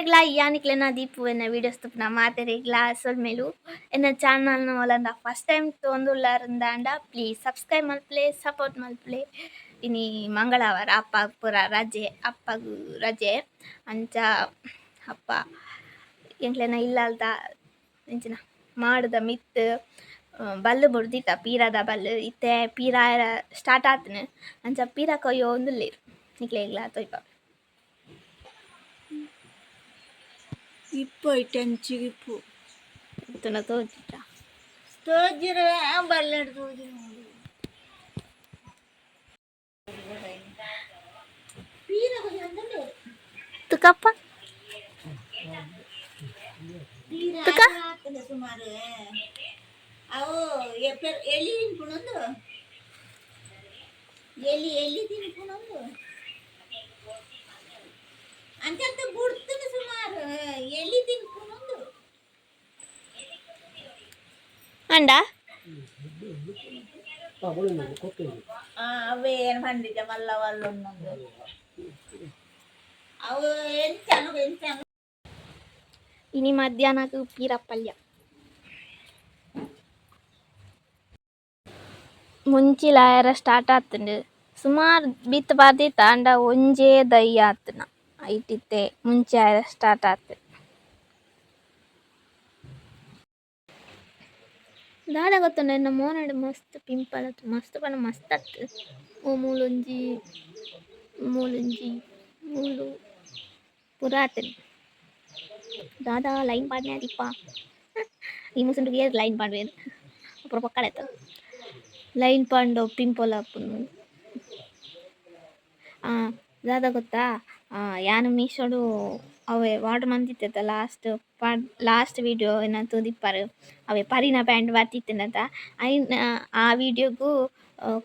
ಮಾತೆರೆಗ್ಲಾ ಯಾನಿಕ್ಲೆನ ದೀಪು ಎನ್ನ ವೀಡಿಯೋಸ್ ತುಪ್ಪುನ ಮಾತೆರೆಗ್ಲಾ ಸೊಲ್ಮೆಲು. ಎನ್ನ ಚಾನಲ್ ಒಲಂಡ ಫಸ್ಟ್ ಟೈಮ್ ತೋಂದುಲ್ಲಾರಂದಾಂಡ ಪ್ಲೀಸ್ ಸಬ್ಸ್ಕ್ರೈಬ್ ಮಲ್ಪುಲೆ, ಸಪೋರ್ಟ್ ಮಲ್ಪುಲೆ. ಇನಿ ಮಂಗಳವಾರ, ಅಪ್ಪ ಪೂರ ರಜೆ, ಅಪ್ಪಗ್ ರಜೆ. ಅಂಚ ಅಪ್ಪ ಎಂಕ್ಲೆನ ಇಲ್ಲಲ್ದ ಎಂಚಿನ ಮಾಡದ ಮಿತ್ತ್ ಬಲ್ಲು ಬುಡ್ದಿತ್ತ, ಪೀರದ ಬಲ್ಲು. ಇತ್ತೆ ಪೀರ ಸ್ಟಾರ್ಟ್ ಆತನ, ಅಂಚ ಪೀರ ಕೊಯ್ಯೊಂದುಲ್ಲೆರ್. ನಿಕ್ಲೆಗ್ಲಾ ತೋಯ್ಪ. ಇಪ್ಪು ಐಟಂಚಿಗಿಪ್ಪು. ತುನ ತೋಜಿಟ. ತೋಜಿರ ಬಲ್ಲೆಡ್ ತೋಜಿರ. ಪೀರ ಕೊಯ್ಯೊಂದುಲ್ಲೆರ್. ತುಕಪ್ಪ. ಪೀರ ತುಕ? ಆತುಂಡು ಸುಮಾರು. ಅವು ಎಲಿ ತಿನ್ಪುನೊಂದು, ಎಲಿ ಎಲಿ ತಿನ್ಪುನೊಂದು. ಅಂಚಂತ ಬುಡ್ತುಂಡು ಸುಮಾರು ಎಲಿ ತಿನ್ಪುನೊಂದು. ಅಂಡ. ಅವೇ ಏನು ಪಂಡಿತ ಮಲ್ಲ ವಲ್ಲೊಂದು ಅವು ಎಂಚನು ಎಂಚನು. ಇನಿ ಮಧ್ಯಾಹ್ನಗ್ ಪೀರ ಪಲ್ಯ. ಮುಂಚಿಲಾಯೆರೆ ಸ್ಟಾರ್ಟ್ ಆತುಂಡು. ಸುಮಾರ್ ಬಿತ್ತ್ ಪಾರ್ದಿತ್ತ, ಆಂಡ ಒಂಜೇ ದೈ ಆತುನ. ಐಟಿತ್ತೆ ಮುಂಚಿ ಆಯೆರೆ ಸ್ಟಾರ್ಟ್ ಆತು. ದಾದ ಗೊತ್ತುಂಡ, ಎನ್ನ ಮೋನೆಡ್ ಮಸ್ತ್ ಪಿಂಪಲ್ ಆತು. ಮಸ್ತ್ ಪಂಡ ಮಸ್ತ್ ಅತ್ತ್. ಓ ಮೂಲೊಂಜಿ ಮೂಲೊಂಜಿ ಮೂಲು ಪೂರ ಆತುಂಡು. ದಾದಾ ಲೈನ್ ಪಾಡ್ನೆ ದೀಪ. ಈ ಮುಸುಂಟು ಏರ್ ಲೈನ್ ಪಾಡ್ವೆರ್? ಪೂರ ಪೊಕ್ಕಡೆ ಲೈನ್ ಪಾಂಡ ಪಿಂಪಲ್ ಆಪುಂಡು. ದಾದ ಗೊತ್ತಾ, ಯಾನ್ ಮೀಶೋಡು ಅವೆ ಆರ್ಡರ್ ಮಂತಿತ್ತೆ ಲಾಸ್ಟ್ ಲಾಸ್ಟ್ ವೀಡಿಯೋ ಎನ್ನ ತೂದಿಪ್ಪರ್. ಅವೆ ಪರಿನ ಪ್ಯಾಂಟ್ ಬತ್ತಿತ್ತಿನತ, ಐನ್ ಆ ವೀಡಿಯೋಗು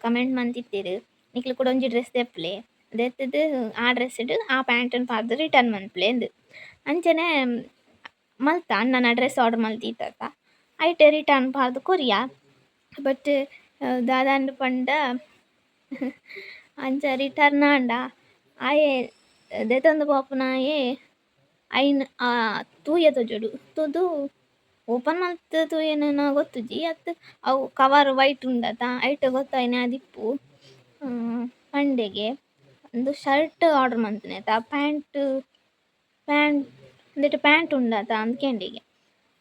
ಕಮೆಂಟ್ ಮಂತಿತ್ತೆರ್, ನಿಕ್ಲು ಕುಡ ಒಂಜಿ ಡ್ರೆಸ್ ದೆಪ್ಪುಲೆ, ದೆತ್ತುದು ಆ ಡ್ರೆಸ್ ಡ್ ಆ ಪ್ಯಾಂಟ್ ನ್ ಪಾಡ್ದ್ ರಿಟರ್ನ್ ಮನ್ಪುಲೆ ಇಂದ್. ಅಂಚನೆ ಮಲ್ತ, ಅಣ್ಣನ ಡ್ರೆಸ್ ಆರ್ಡರ್ ಮಲ್ತಿತ್ತ, ಐಟ್ ರಿಟರ್ನ್ ಪಾಡ್ದ್ ಕೊರಿಯ. ಬಟ್ ದಾದಾಂಡ್ ಪಂಡ, ಅಂಚ ರಿಟರ್ನ್ ಆಂಡ ಆಯೆ ದೆತೊಂದು ಪೋಪುನಾಯೆ ಐನ್ ತೂಯೆ ತೋಜೊಡು, ತೂದು ಓಪನ್ ಮಲ್ತ್ ತೂಯೆನನ ಗೊತ್ತುಜಿ ಅತ್ತ್ ಅವು ಕವರ್ ವೈಟ್ ಉಂಡತ ಐಟ್ ಗೊತ್ತಾಯಿನ ಆದಿಪ್ಪು. ಪಂಡೆಗೆ ಉಂದು ಶರ್ಟ್ ಆರ್ಡರ್ ಮಂತಿನತ, ಪ್ಯಾಂಟ್ ಪ್ಯಾಂಟ್ ಉಂದೆಟ್ ಪ್ಯಾಂಟ್ ಉಂಡತ ಅಂದ್ ಕೇಂಡೆಗೆ.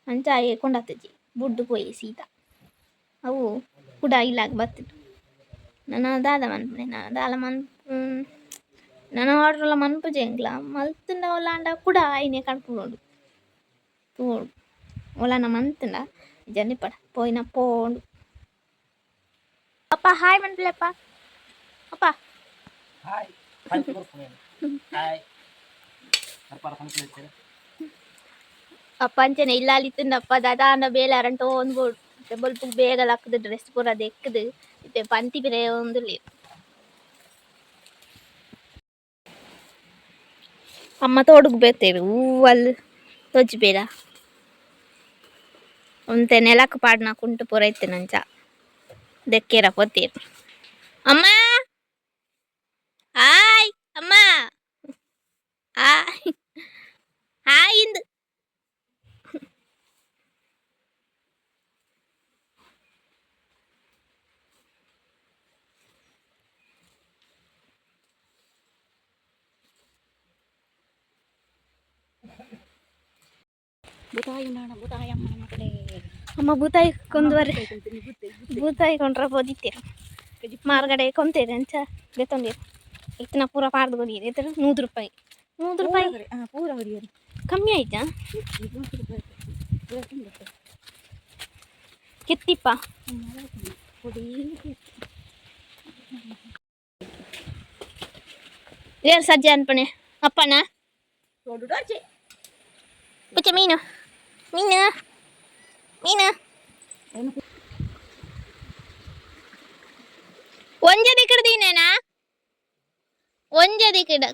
ಅಂಚ ಆಯೆ ಕೊಂಡತ್ತಿಜಿ, ಬುಡ್ದು ಪೋಯೆ ಸೀದಾ. ಅವು ಕುಡ ಇಲ್ಲಗ್ ಬತ್ತುಂಡು. ನನ ದಾದ ಮನ್ಪುನೆ? ನನ ದಾಲ ಮನ್ಪು, ನನ ಆರ್ಡರ್ ಮನ್ಪುಜಿ ಎಂಕ್ಲ. ಮಲ್ತುಂಡ ಓಲಾಂಡ ಕುಡ ಐನೆ ಕಡಪುಡೊಡು, ತೂವೊಡು. ಓಲಾಂಡ ಮಂತ್ಂಡ ಇಜ್ಜಂಡ ಇಪ್ಪಡ, ಪೋಯಿನ ಪೋಂಡು. ಅಪ್ಪ ಹಾಯ್ ಮನ್ಪುಲೆಪ್ಪ ಅಪ್ಪ. ಹಾಯ್. ಹಾಯ್. ಪಂಚ. ಅಪ್ಪ ಅಂಚನೆ ಇಲ್ಲಾಲ್ ಇತ್ತುಂಡಪ್ಪ ದಾದಾಂಡ ಬೇಲೆ ಅರಂಟು ಒಂದ್ ಬೋಡು. ಬೊಲ್ಪುಗ್ ಬೇಗ ಲಕ್ಕುದು ಡ್ರೆಸ್ ಪೂರ ದೆಕ್ಕುದು ಇತ್ತೆ ಪಂತಿ ಪಿರ ಒಂದುಲ್ಲೆರ್. ಅಮ್ಮ ತೋಡುಗು ಬೇತೆರ್ ಹೂವಲ್ ತೋಜಿಪೆರ. ಒಂತೆ ನೆಲಕ್ ಪಾಡ್ನ ಕುಂಟು ಪೂರ ಇತ್ತಿನಂಚ ದೆಕ್ಕೆರ ಪೋತೆರ್. ಅಮ್ಮ ಹಾಯ್, ಅಮ್ಮ ಹಾಯ್, ಹಾಯ್ ಇಂದು. ಬುತಾಯಿ ನಾಣ ಬುತಾಯಿ ಅಮ್ಮನ ಮಕ್ಕಳೇ. ಅಮ್ಮ ಬೂತಾಯಿ ಕೊಂದುವರೆ, ಬೂತಾಯಿ ಕೊಂಡ್ರ ಪೋದಿತ್ತೆರ್. ಮಾರ್ಗಡೆ ಕೊಂತೇರು, ಅಂಚ ದೆತ್ತೊಂದೇರು. ಇತ್ತಿನ ಪೂರ ಪಾಡ್ದು ಕೊರಿಯೆರ್. ಎತ್ತರ 100 ರೂಪಾಯಿ, 100 ರೂಪಾಯಿ. ಪೂರ ಹೊಡಿಯರು. ಕಮ್ಮಿ ಆಯ್ತಾ? ಕೆತ್ತಿಪ್ಪ. ಪೊಡಿ. ಏರ್ ಸಜ್ಜೆ ಅನ್ಪಣೆ ಅಪ್ಪನ. ದೊಡ್ಡ. ಪುಚ್ಚ ಮೀನು ಮೀನು ಮೀನು. ಒಂಜೆ ದಿಕ್ಕಡ್ ದೀನೇನಾ? ಒಂಜೆ ದಿಕ್ಕಡ.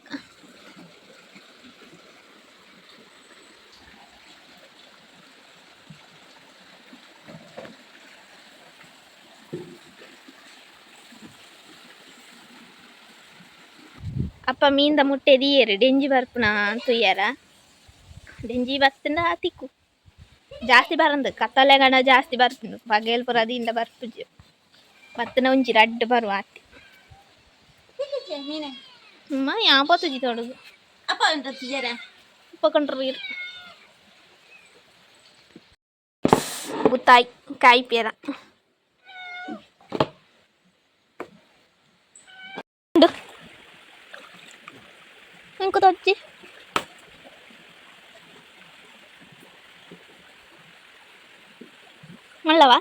ಅಪ್ಪ ಮೀನ್ದ ಮುಟ್ಟೆ ದೀಯೆರ್, ಡೆಂಜಿ ಬರ್ಪುನ ತೂಯರ. ಡೆಂಜಿ ಬತ್ತಂಡ ತಿಕ್ಕು ಜಾಸ್ತಿ ಬರಂದು ಕತ್ತಲೆ ಗಣ ಜಾಸ್ತಿ ಬರ್ಪುಂಡು ಪಗೆಲ್ ಪೂರ ಅದಿಂಡ ಬರ್ಪುಜಿ ಬತ್ತನ ಒಂಜಿ ರಡ್ಡ್ ಬರುವ ಆತೆ. ಮೀನೆ. ಅಮ್ಮ ಯಾ ಪೋತುಜಿ ತೋಡುಗು. ಅಪ್ಪ ಉಂಟು. ಉಪ್ಪಕೊಂಡ್ರು ಇರು ಬುತ್ತಾಯಿ ಕಾಯಿ ಪೇರ ಉಂಡು ಇಂಕು ತೊಚ್ಚಿ. ಮಲ್ಲವಾ?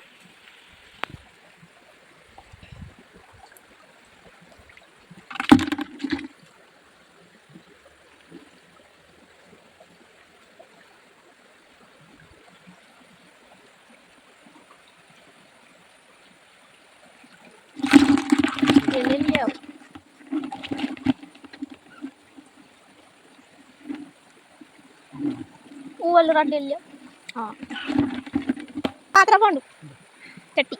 ಎಲ್ಲೆಲ್ಲಿ ಅವು? ಹೂವಲ್ಲಿ ರಡ್ಡ್ ಎಲ್ಲಿ? ಹಾಂ, ಪಾತ್ರ ಪೋಂಡು ಚಟ್ಟಿ.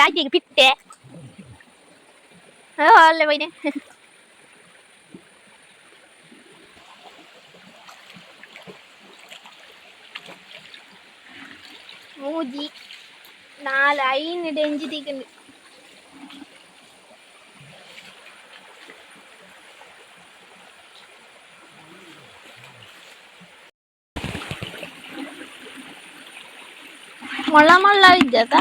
ದಾಕಿಗೆ ಪಿತ್ತೆ ಅಲ್ಲೇ ಬೈನೆ. ಮೂಜಿ ನಾಲ್ ಐನ್ ಡೆಂಜಿ ತಿಕ್ಕುಂಡು. ಮೊಳ್ಳ ಮೊಳ್ಳ ಇದ್ದತ.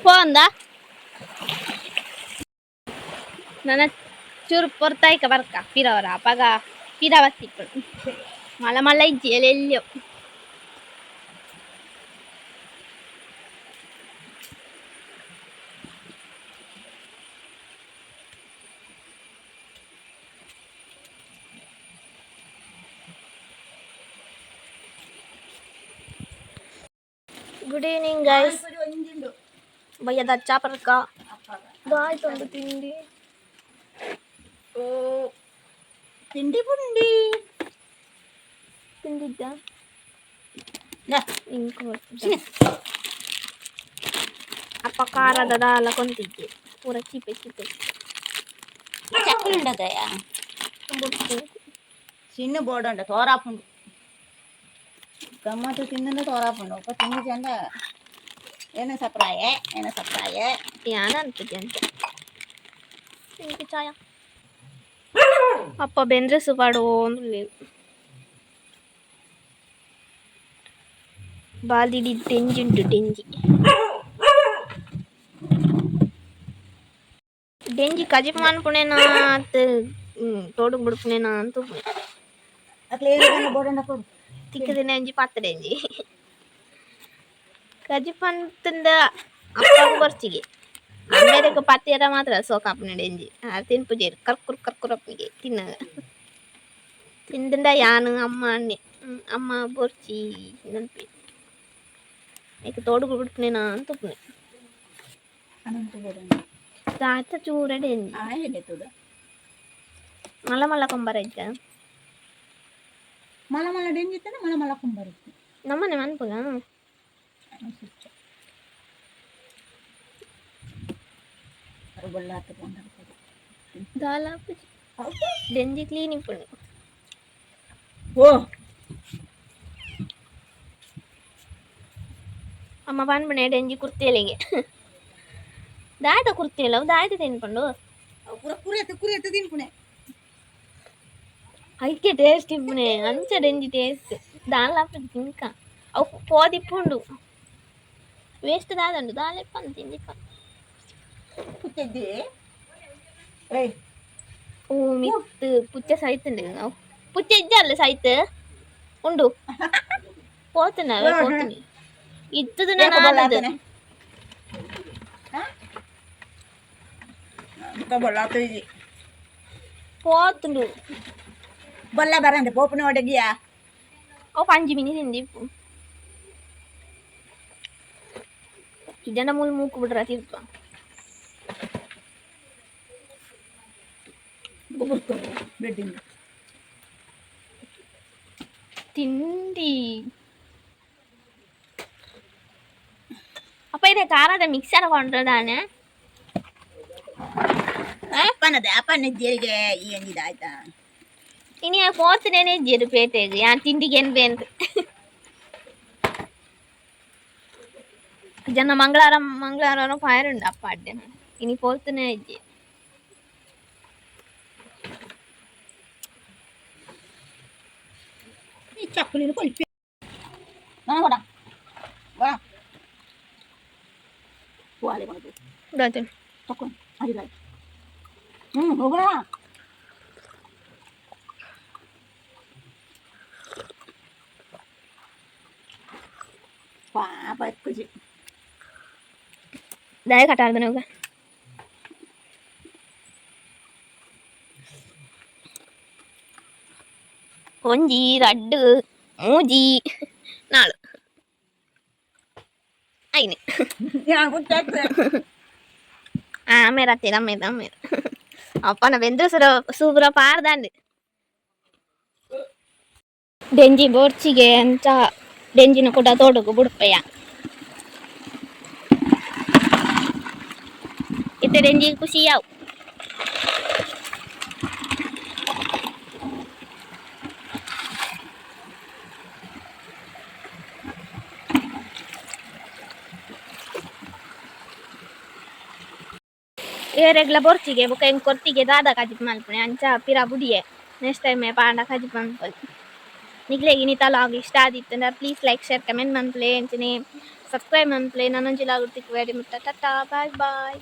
ಪೋಂದ ನನ್ನ ಚೂರು ಪೊರ್ತಾಯ್ಕ ಬರ್ಕ ಪಿರವರ ಅಪಗ ಪಿರ ಬತ್ತಿಪ್ಪು ಮಲ್ಲ ಮಲ್ಲ ಇಜ್ಜಿ ಎಲ್ಲೆಲ್ಲಿಯೋ. Good evening guys. ಬಯ್ಯದ ಚಾಪರ್ಕ ದಾಯ್ತೊಂದು ತಿಂಡಿ. ಓ, ತಿಂಡಿ ಪುಂಡಿ. ತಿಂದಿದ್ದ. ಇಂಕು ಅಪ್ಪ ಖಾರದ ದಾಲ ಕೊಂತಿದ್ದೆ ಪೂರ ಚೀಪೆ ಚೀಪೆ. ಚಕ್ಕುಲಿ ಉಂಡದಯ. ಚಿನ್ನ ಬೋರ್ಡ್ ಉಂಡು ತೋರಾಪುಂಡು ಗಮ್ಮತ್ತು ತಿಂದ ತೋರಾಪುಂಡು ಒಪ್ಪ ತಿಂಡಿ ಚಂದ ಏನ ಸಪ್ರಾಯ ಏನ ಸಪ್ರಾಯ. ಯಾನ ಅನ್ಪುಜಿ ಅಂತ ಇಂಕು ಚಾಯ ಅಪ್ಪ ಬೆಂದ್ರೆಸು ಪಾಡು ಬಾಲ್ದಿಡಿ ಡೆಂಜಿ ಉಂಟು. ಡೆಂಜಿ ಡೆಂಜಿ ಕಜಿಪ್ ಮನ್ಪುಣೇನಾ ಅತ್ ತೋಡುಗ್ ಬುಡ್ಪುಣೇನಾ ಅಂತ ಉಪ್ಪುಣೆ. ಅಕ್ಲೆ ಏನು ಬೋರ್ಡ್ ಉಂಡ ಕೊಡು. ತಿಕ್ಕದಿನ ಒಂಜಿ ಪತ್ತ್ ಡೆಂಜಿ ಕಜಿಪ್ ಅಂತಂದ ಅಪ್ಪಗ್ ಬೊರ್ಚಿಗೆ ಅಮ್ಮೆರೆಗ್ ಪತ್ತಿಯರ ಮಾತ್ರ ಸೋಕಾಪುನ ಡೆಂಜಿ. ಆರ್ ತಿನ್ಪುಜೆರ್. ಕರ್ಕುರ್ ಕರ್ಕುರ್ ಅಪ್ಪುನಿಗೆ ತಿನ್ನಗ ತಿಂದಂಡ ಯಾನ್ ಅಮ್ಮ ಅಣ್ಣೆ ಅಮ್ಮ ಬೊರ್ಚಿ ನನ್ಪಿ ಐಕ್ ತೋಡುಗು ಬುಡ್ಪುಣೇನಾ ಅಂತ ಉಪ್ಪುಣೆ. ಅನಂತ ಬೋರ್ಡ್ ಉಂಡು. ದಾತ ಚೂರ ಡೆಂಜಿ. ಆಯೆ ತೂಡ. ಮಲ್ಲ ಮಲ್ಲ ಕೊಂಬರ ಇಜ್ಜ. ಮಲ ಮಲ ಡೆಂಜಿ ಇತ್ತಂದ್ರೆ ಮಲ ಮಲ ಕುಂಬರು. ನಮ್ಮನೆ ಮನ್ಪುಗ. ಬೊಳ್ಳಾತ ಪೋಂಡ. ದಾಲ ಡೆಂಜಿ ಕ್ಲೀನ್ ಇಪ್ಪುಂಡು. ಓ. ಅಮ್ಮ ಪನ್ಪುಣೆ ಡೆಂಜಿ ಕುರ್ತಿಯಲಿಗೆ ದಾಯತ ಕುರ್ತಿಯಲ್ಲ ಅವು ದಾಯತ ತಿನ್ಪುಂಡು. ಪೂರ ಕುರಿಯತ್ತು ಕುರಿಯತ್ತು ತಿನ್ಪುಣೆ. ಐಕೆ ಟೇಸ್ಟ್ ಇಪ್ಪುಣೆ ಅಂಚ ಡೆಂಜಿ ಟೇಸ್ಟ್ ದಾಲ ತಿನ್ಕ ಅವು ಪೋದಿಪ್ಪುಂಡು ವೇಸ್ಟ್ ದಾದಂಡು ದಾಲ ಇಪ್ಪಂದು ತಿಂದಿಪ್ಪ. ಪುತ್ತಿದ್ದಿ ಏಯ್. ಓ ಮಿತ್ತು ಪುಚ್ಚ ಸೈತುಂಡು. ಅವು ಪುಚ್ಚ ಇಜ್ಜಲ್ಲ ಸೈತ್ ಉಂಡು ಪೋತುನ ಅವೇ ಪೋತುನಿ ಇತ್ತದು ನಾನು ಆದದ್ದು. ಬೊಳ್ಳಾತು ಇಜಿ. ಪೋತುಂಡು. ಬೊಲ್ಲ ಬರಂದೆ ಪೋಪುನ ಒಡಗಿಯಾ. ಅವು ಪಂಜಿ ಮಿನಿ ತಿಂದಿಪ್ಪು ಇಜನ ಮೂಲು ಮೂಕು ಬಿಡ್ರ ತಿರ್ಪ. ಬೆಡ್ಡಿಂಗ್. ತಿಂಡಿ ಅಪ್ಪ, ಇದೆ ಖಾರದ ಮಿಕ್ಸರ್ ಕೊಂಡ್ರದಾನೆ. ಅಪ್ಪನದೆ, ಅಪ್ಪನ ಜೀರಿಗೆ ಈ ಅಂಜಿದ, ಆಯ್ತಾ? ಇನಿ ಪೋತನೇನೆ ಇಜ್ಜೆರು ಪೇಟೆಗ್, ಯಾನ್ ತಿಂಡಿಗೆ ಏನ್ ಜನ ಮಂಗಳವಾರ ಮಂಗಳವಾರ ಫೈರ್ ಉಂಡು ಅಪ್ಪ ಅಡ್ಡೆ. ಇನಿ ಪೋತನೇ ಇಜ್ಜಿ. ಈ ಚಕ್ಕುಲಿನ ಕೊಲ್ಪಿ ನಾನು ಕೊಡ ಬಾ ಹೋಲೆ ಕೊಡದು. ಗೊತ್ತಿಲ್ಲ. ತಕೊಂಡು ಅಡಿಲ್ಲ. ಹ್ಞೂ, ಹೋಗೋಣ. ಪಾಪ, ಖುಷಿ. ದಾಯ ಕಟ್ಟಾರ್ದನ ಹೋಗ. ಒಂಜಿ, ರಡ್ಡು, ಮೂಜಿ, ನಾಲ್, ಐನು. ഞാൻ ಗೊತ್ತಾಗ್ತದೆ. ಆ ಅಮ್ಮೇರ ಅತ್ತೀರ, ಅಮ್ಮೇರ ಅಮ್ಮೇರ ಅಪ್ಪನ ಬೆಂದ್ರ ಸುರ ಸೂಪರ ಪಾರ್ದಾಂಡ್. ಡೆಂಜಿ ಬೋರ್ಚಿಗೆ ಅಂಚ ಡೆಂಜಿನ ಕೂಡ ತೋಟకు ಬುಡ್ಪಯ್ಯ. ಇತ್ತೆ ಡೆಂಜಿ ಖುಷಿ ಯಾವು. ಏರೆಗ್ಲ ಬೊರ್ಚಿಗೆ ಬೊಕ ಎಂಕ್ ಕೊರ್ತಿಗೆ ದಾದ ಕಜಿಪ್ ಮಲ್ಪುಣೆ ಅಂಚ ಪಿರ ಬುಡಿಯೆ. ನೆಕ್ಸ್ಟ್ ಟೈಮ್ ಪಾಂಡ ಕಜಿಪ್ ಮನ್ಪೊಲಿ. ನಿಕ್ಲೆಗ್ ಇನಿತ ಲಾಗ್ ಇಷ್ಟ ಆದಿತ್ತುಂಡ please like, share, comment ಮನ್ಪುಲೆ, ಅಂಚನೆ ಸಬ್ಸ್ಕ್ರೈಬ್ ಮನ್ಪುಲೆ. ನನೊಂಜಿ ಲಾಗ್ ತಿಕ್ಕುವೆರೆ ಮುಟ್ಟ ಟಾಟಾ, ಬಾಯ್ ಬಾಯ್.